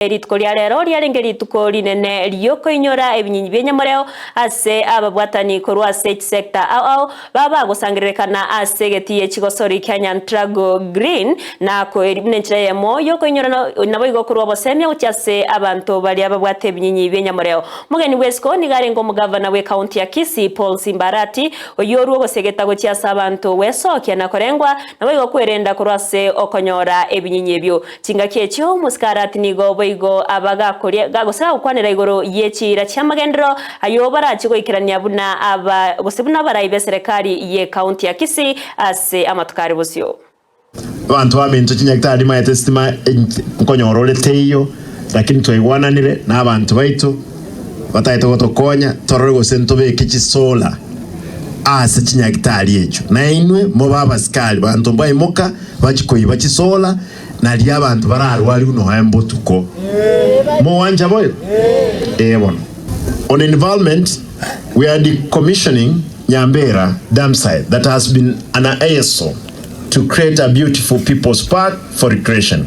Rituko ria rero riarenge rituko rinene riokoinyora ebinyinyi bi'enyamoreo ase ababwatani korwa ase chisecta ao ao babagosangererekana ase egetii echigosori kia Nyantrago Green na koeria buna enchera eyemo yokoinyora naboigo korwa obosemia gochia ase abanto baria babwate ebinyinyi bi'enyamoreo. Omogeni bw'esiko nigo arenge omogavana bw'ecounty ya Kisii Paul Simba Arati oyio orwa ogosegeta gochia ase abanto gwesokia na korengwa naboigo kwerenda korwa ase okonyora ebinyinyi ebio. Chingaki echio omosike nigo boigo aba gakoria gose gagokwanera igoro ye chiira chi'amagenderero ayio barache goikerania buna aba gose buna abarai b'eserekari y'ecounty ya Kisii ase amatuko are bosio. Abanto baminto chinyagitari maete esitima nkonyora ore teiyo, lakini twaigwananire na abanto baito batagete gotokonya torore gose ntobeke chisolar ase chinyagitari echio. Nainwe mobe abasikari, banto mbaimoka bachie koiba chisolar nario abanto bararwarigwe nonya mbotuko. Mogwancha boigo? Ee bono. On environment, we are decommissioning Nyambera dam site that has been an eyesore to create a beautiful people's park for recreation.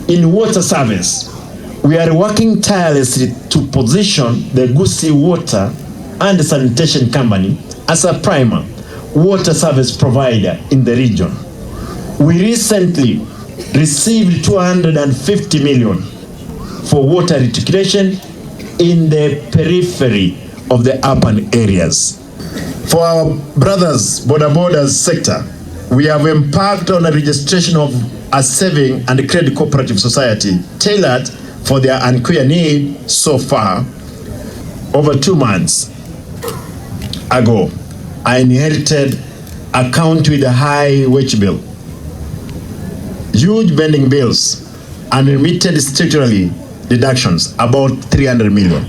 In water service, we are working tirelessly to position the Gusii Water and Sanitation Company as a primer water service provider in the region. We recently received 250 million for water reticulation in the periphery of the urban areas. For our brothers boda bodas sector, we have embarked on a registration of a saving and credit cooperative society tailored for their unclear need so far. Over 2 months ago, I inherited a county with a high wage bill, huge pending bills, and remitted statutory deductions, about 300 million.